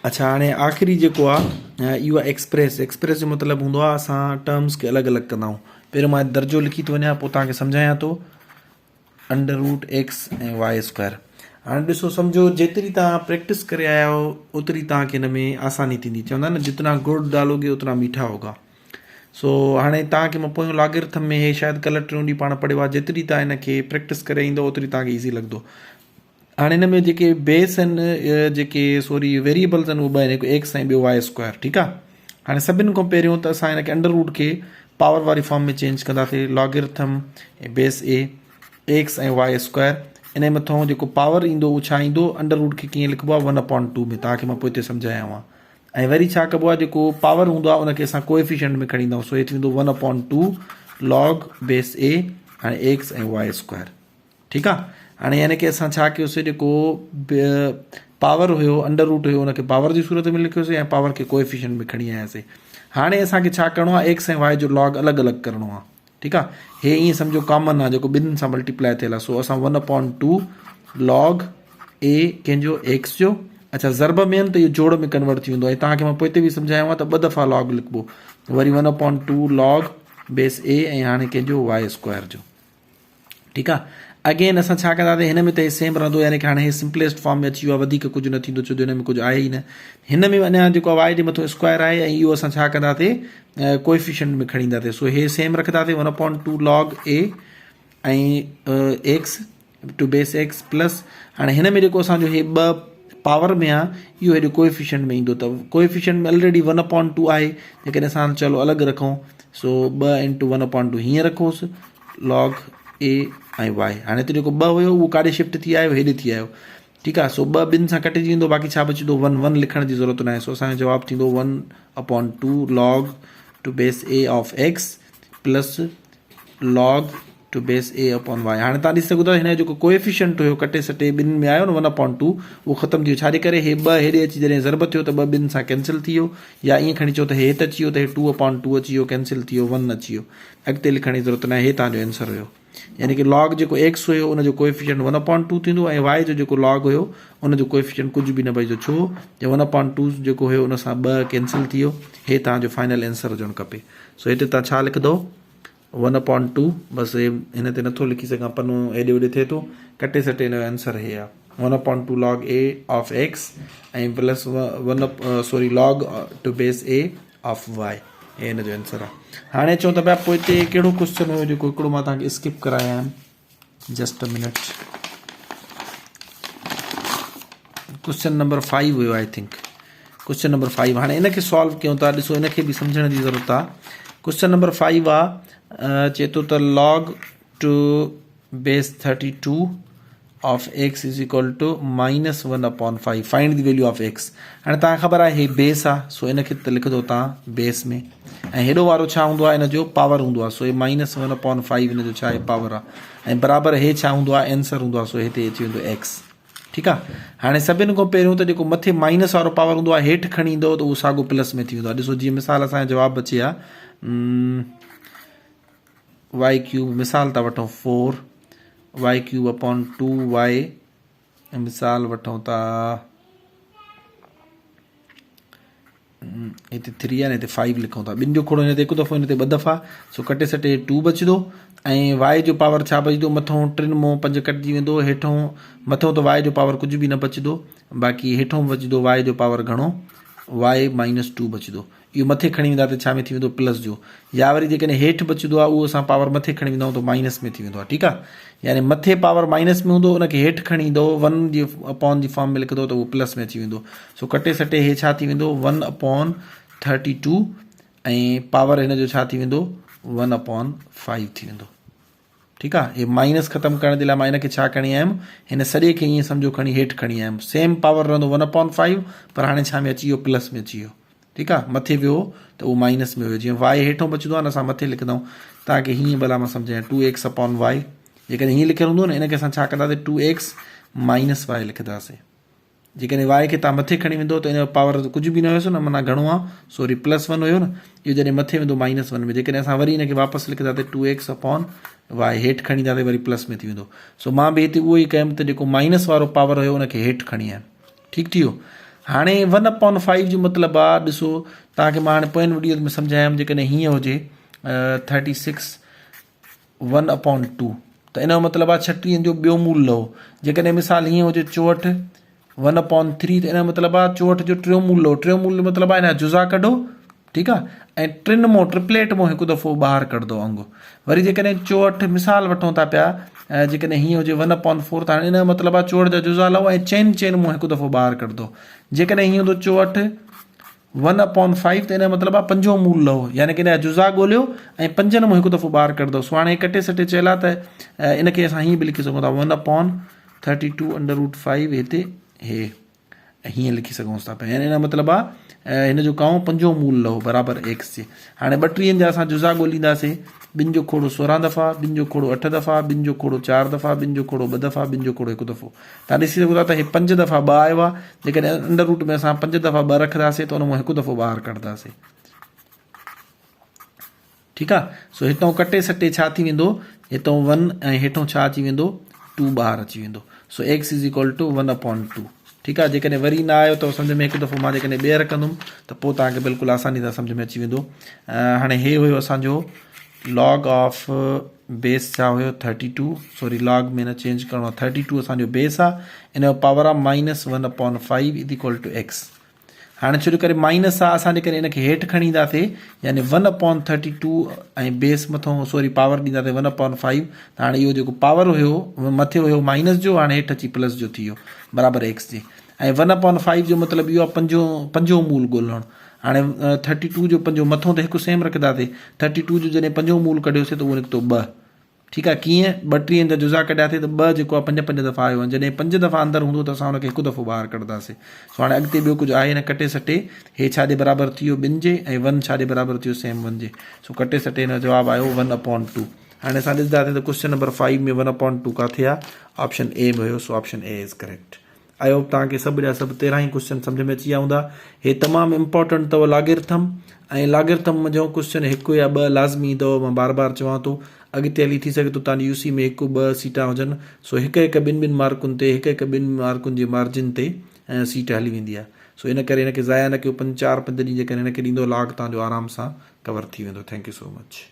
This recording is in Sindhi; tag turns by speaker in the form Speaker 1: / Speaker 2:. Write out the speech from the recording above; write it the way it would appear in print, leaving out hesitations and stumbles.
Speaker 1: اڇا هاڻي آخري جيڪو آ اهو آ ايڪسپريس ايڪسپريس جو مطلب هوندو آ اسان ٽرمز کي الڳ الڳ ڪندا آهيون پهريون مان درجو لکي ٿو وڃان پوء توهان کي سمجهايان ٿو under root x ۽ y square هاڻي ڏسو سمجهو جيتري توهان پريڪٽس ڪري آيا آهيو اوتري توهان کي هن ۾ آساني ٿيندي چوندا آهن نه جتنا گڙ ڊالوگي اتنا ميٺا هوگا سو هاڻي توهان کي مان پويون لاگرٿم ۾ هي شايد ڪلهه ٽيون ڏينهن پاڻ پڙهيو آهي جيتري توهان هن کي پريڪٽس ڪري ايندو اوتري توهان کي ايزي لڳندو هاڻي هن ۾ جيڪي بيس آهن جيڪي سوري ويريبلز آهن اهي ٻه آهن هڪ ايڪس ۽ ٻيو وائي اسڪوائر ٺيڪ آهي هاڻي سڀني کان پهريون ته اسان هن کي انڊر روٽ کي پاور واري فارم ۾ چينج ڪنداسين logarithm base e x ۽ y square ان جي مٿان جيڪو پاور ايندو اهو ڇا ايندو انڊر روٽ کي ڪيئن لکبو آهي ون اپان ٽو ۾ توهان کي مان پوئتي سمجهايو آهي ۽ وري ڇا ڪبو آهي جيڪو پاور هوندو آهي ان کي اسان ڪوئفيشنٽ ۾ کڻي ايندا آهيون سو هي ٿي ويندو one upon two log base a هاڻي ايڪس ۽ وائي اسڪوائر ٺيڪ آ هاڻي يعني ڪي اسان ڇا ڪيوسي جيڪو پاور هيو انڊر روٽ هيو ان کي پاور جي صورت ۾ لکيوسي ۽ پاور کي ڪوئفيشنٽ ۾ کڻي آياسي هاڻي اسان کي ڇا ڪرڻو آ ايڪس ۽ وائي جو لاگ الڳ الڳ ڪرڻو آ ٺيڪ آ هي ائين سمجھو ڪامن آ جيڪو ٻنهن سان ملٽيپلائي ٿيل آ سو اسان 1 اپون 2 لاگ اي ڪنهن جو ايڪس جو اڇا ضرب ۾ آهن ته اهو جوڙ ۾ ڪنورٽ ٿي ويندو ۽ توهان کي مان پوئتي به سمجھايو آ ته ٻه دفعا لاگ لکبو وري 1 اپون 2 لاگ بيس اي ۽ هاڻي ڪنهن جو وائي اسڪوائر جو ٺيڪ آ اگين اسان ڇا ڪنداسين هن ۾ ته هي سيم رهندو يعني ڪي هاڻي هي سمپليسٽ فارم ۾ اچي ويو آ وڌيڪ ڪجهه نه ٿيندو ڇو جو هن ۾ ڪجهه آهي ئي نه هن ۾ اڃا جيڪو وائي جي مٿو اسڪوائر آهي ۽ اهو اسان ڇا ڪنداسين ڪوئفيشنٽ ۾ کڻي اينداسين سو هي سيم رکنداسين 1 اپون 2 لاگ اي ۽ x two base X plus هاڻي هن ۾ جيڪو اسان جو هي ٻه پاور ۾ آ اهو هيڏي ڪوئفيشنٽ ۾ ايندو ته ڪوئفيشنٽ ۾ الريڊي 1 اپون 2 آهي جيڪڏهن اسان چلو الڳ رکون سو 2 انٽو 1 اپون 2 هيئن رکوس لاگ اي ۽ وائي هاڻي هتي جيڪو ٻه هيو اهو ڪاڏي شفٽ ٿي آيو هيڏي ٿي آيو ٺيڪ آ سو ٻه ٻن سان ڪٽجي ويندو باقي ڇا بچندو ون ون لکڻ جي ضرورت ناهي سو اسان جو جواب ٿيندو one upon two log to base a of x plus log to base a upon y هاڻي تان ڏسي سگهو ٿا هن جو جيڪو ڪوئفيشنٽ هيو ڪٽي سٽي ٻن ۾ آيو نه ون اپون ٽو اهو ختم ٿي ويو ڇا جي ڪري هي ٻه هيڏي اچي جڏهن ضرب ٿيو ته ٻه ٻن سان ڪينسل ٿي ويو يا ائين کڻي چئو ته هي هت اچي ويو ته هي ٽو اپون ٽو اچي ويو ڪينسل ٿي ويو ون اچي ويو اڳتي لکڻ جي ضرورت ناهي هي توهان جو آنسر هيو يعني ڪي لاگ جيڪو ايڪس هيو ان جو ڪوئفيشنٽ ون اپون ٽو ٿيندو ۽ وائي جو جيڪو لاگ هيو ان جو ڪوئفيشنٽ ڪجهه به نه بچندو ڇو جو ون اپون ٽو جيڪو هيو ان سان ٻه ڪينسل ٿي ويو هي توهان جو فائنل آنسر هجڻ کپي سو هتي توهان ڇا لکندو ون اپون ٽو بس هي هن تي نٿو لکي سگهان پنو هيڏي هوڏي ٿئي ٿو ڪٽي سٽي هن جو آنسر هي آ one upon two log a of x ۽ plus one sorry log to base a of y هي هن جو آنسر آ هاڻي چون ٿا پيا پوئتي ڪهڙو ڪوشچن هيو جيڪو هڪڙو مان توهان کي اسڪپ ڪرايا آهن just a minute question number 5 have I think question number 5 هاڻي ان کي سالو ڪيون ٿا ڏسو ان کي به سمجھڻ جي ضرورت آ ڪوشچن نمبر 5 آ چي ٿو ته log to base 32 of x is equal to minus 1 upon 5 find the value of x هاڻي توهان کي خبر آهي هي بيس آ سو ان کي ته لکندو توهان بيس ۾ ۽ هيڏو وارو ڇا هوندو آهي ان جو پاور هوندو آهي سو هي مائنس 1 اپون 5 ان جو ڇا آهي پاور آ ۽ برابر هي ڇا هوندو آهي آنسر هوندو آهي سو هتي اچي ويندو x ٺيڪ آ هاڻي سڀن کان پهريون ته جيڪو مٿي مائنس وارو پاور هوندو آهي هيٺ کڻي ايندو ته اهو ساڳو پلس ۾ ٿي ويندو آهي ڏسو جيئن مثال اسان جو جواب اچي ها وائي ڪيوب مثال ٿا وٺون four y cube upon two y مثال وٺون ٿا هتي ٿري آهي هتي فائيو لکون ٿا ٻن جو کوڙو هن تي هڪ دفعو هن تي ٻه دفعا سو ڪٽي سٽي ٽو بچندو ۽ وائي جو پاور ڇا بچندو مٿو ٽن مون پنج ڪٽجي ويندو هيٺو مٿو ته وائي جو پاور ڪجهه به نه بچندو باقي هيٺو بچندو وائي جو پاور گهڻو وائي مائنس ٽو بچندو اهو مٿي کڻي ويندا ته ڇا ۾ ٿي ويندو پلس جو يا وري جيڪڏهن هيٺ بچندو آهي اهو اسان پاور مٿي کڻي ويندا آهيون ته مائنس ۾ ٿي ويندو آهي ٺيڪ آهي يعني مٿي پاور مائنس ۾ هوندو ان کي هيٺ کڻي ايندو ون جي اپون جي فارم ۾ لکندو ته اهو پلس ۾ اچي ويندو سو ڪٽي سٽي هي ڇا ٿي ويندو one upon thirty two ۽ power هن جو ڇا ٿي ويندو ون اپون فائيو ٿي ويندو ٺيڪ آ هي مائنس ختم ڪرڻ جي لاء مان ان کي ڇا کڻي آيم هن سڄي کي ائين سمجهو کڻي هيٺ کڻي آيم سيم پاور رهندو ون اپون فائيو پر هاڻي ڇا ۾ اچي ويو پلس ۾ اچي ويو ٺيڪ آ مٿي ويو ته اهو مائنس ۾ ويو جيئن وائي هيٺو بچندو آ نه اسان مٿي لکندا آهيون توهان کي هيئن ڀلا مان سمجهايان ٽو ايڪس اپون وائي جيڪڏهن هيئن لکيل هوندو نه ان کي اسان ڇا ڪنداسين ٽو ايڪس مائنس وائي لکنداسين جيڪڏهن واء کي توهان مٿي کڻي ويندو ته ان جو پاور ڪجهه به نه هيس نه معنيٰ گهڻو آ سوري پلس ون هيو نه اهو جڏهن مٿي ويندو مائنس ون ۾ جيڪڏهن اسان وري ان کي واپس لکندا ته ٽو ايڪس اپون واء هيٺ کڻي ايندا ته وري پلس ۾ ٿي ويندو سو مان به هتي اهو ئي ڪيم ته جيڪو مائنس وارو پاور هيو ان کي هيٺ کڻي آيم ٺيڪ ٿي ويو. هاڻي ون اپون فائيو جو مطلب آ ڏسو توهان کي مان هاڻي پوئين وڊيوز ۾ سمجهايم جيڪڏهن هيئن هجي 36 ون اپون ٽو ته ان جو مطلب آ ڇٽيهن جو ٻيو مول لهو جيڪڏهن مثال هيئن هجي چوهٺ ون اپون ٿري ته ان جو مطلب آ چوهٺ جو ٽيون مول لهو ٽيون مول جو مطلب آ ان جا جزا ڪڍو ٺيڪ آ ۽ ٽن مون ٽرپليٽ مون هڪ دفعو ٻاهر ڪڍندو انگ وري جيڪڏهن چوهٺ مثال وٺون ٿا پيا جيڪڏهن هيئن هجي ون اپون فور ته هاڻي ان جو مطلب آ چوهٺ جا جزا لهو ۽ چئن چئن مون هڪ دفعو ٻاهر ڪڍندو جيڪڏهن هيئن هوندو چوهٺ ون اپون فائيو ته ان جو مطلب آهي پنجون مول لهو يعني ڪي ان جا جزا ڳوليو ۽ پنجن مان هڪ دفعو ٻاهر ڪڍندو سو هاڻي ڪٽي سٽي چيل آهي ته ان کي اسان هيئن به لکي سگهون ٿا one upon thirty two under root five هتي هي هيئن لکي سگهون ٿا پيا يعني ان جو مطلب آهي هن جو ڪائون پنجون مول لهو برابر ايڪس جي هاڻي ٻٽيهن جا اسان جزا ڳولينداسي ٻن جو کوڙو سورهن دفعا ٻن جو کوڙو اٺ دفعا ٻن جو کوڙو چار دفعا ٻن جو کوڙو ٻه دفعا ٻن جو کوڙو هڪ دفعو توهان ڏسي سگهو ٿا ته هي پنج دفعا ٻه آيو آهي جيڪڏهن انڊر روٽ ۾ اسان پنج دفعا ٻه رکنداسين ته ان مان هڪ دفعو ٻاهر ڪڍنداسين ٺيڪ آ سو هتان ڪٽي سٽي ڇا ٿي ويندو هتان ون ۽ هيٺون ڇا اچي ويندو ٽو ٻاهر اچي ويندو so x is equal to one upon two ٺيڪ آ جيڪڏهن وري نه آيو ته سمجھ ۾ هڪ دفعو مان جيڪڏهن ٻيهر ڪندم ته پوء توهان کي بلڪل آساني سان سمجھ ۾ اچي ويندو هاڻي هي هيو اسان جو لاگ آف بيس ڇا هيو ٿرٽي ٽو سوري لاگ ۾ نه چينج ڪرڻو آهي ٿرٽي ٽو اسان جو بيس آهي ان جو پاور آهي minus one upon five is equal to x هاڻي ڇو جو ڪري مائنس آهي اسان جيڪڏهن ان کي هيٺ کڻي اينداسي يعني one upon thirty two ۽ base مٿو سوري پاور ڏينداسي ون اپون فائيو ته هاڻي اهو جيڪو پاور هيو مٿي هيو مائنس جو هاڻي هيٺ اچي پلس جو ٿي ويو برابر ايڪس جي ۽ ون اپون فائيو جو مطلب اهو آهي پنجون پنجون مول ڳولڻ هاڻي ٿرٽي ٽو جو پنجون مٿو ته هڪ سيم رکنداسي ٿرٽي ٽو جو جڏهن پنجون مول ڪڍيوسي ته اهو نڪتو ٻه ٺيڪ آهي ڪيئن ٻٽيهن جا جزا ڪڍياسي ته ٻه جيڪو آهي پنج پنج دفعا آيو ۽ جڏهن پنج دفعا اندر هوندو ته اسان ان کي هڪ دفعو ٻاهر ڪڍنداسي سو هاڻي اڳتي ٻيو ڪجهه آهي نه ڪٽي سٽي هي ڇا جي برابر ٿي ويو ٻن جي ۽ ون ڇا جي برابر ٿي ويو سيم ون جي سو ڪٽي سٽي هن جو جواب آيو ون اپون ٽو هاڻي اسان ڏسنداسين ته question number five ۾ one upon two ڪاٿي آهي آپشن اي ۾ هيو so option A is correct I hope توهان کي سڀ جا سڀ 13 ئي ڪوشچن سمجهه ۾ اچي ويا هوندا. هي تمام امپارٽنٽ اٿو لاگرٿم ۽ لاگرٿم منجهون ڪوشچن هڪ يا ٻه لازمي ايندو مان بار بار چوان ٿو اڳتي هلي ٿي سگهي ٿو توهان جي يو سي ۾ هڪ ٻه سيٽان هجن سو هڪ هڪ ٻن ٻن مارڪن تي هڪ هڪ ٻن مارڪن جي مارجن تي سيٽ هلي ويندي آهي سو ان ڪري هن کي ضايع نه ڪيو پنج چار پنج ڏينهن جيڪڏهن هن کي ڏيندو لاگ توهان جو آرام سان ڪور ٿي ويندو thank you so much.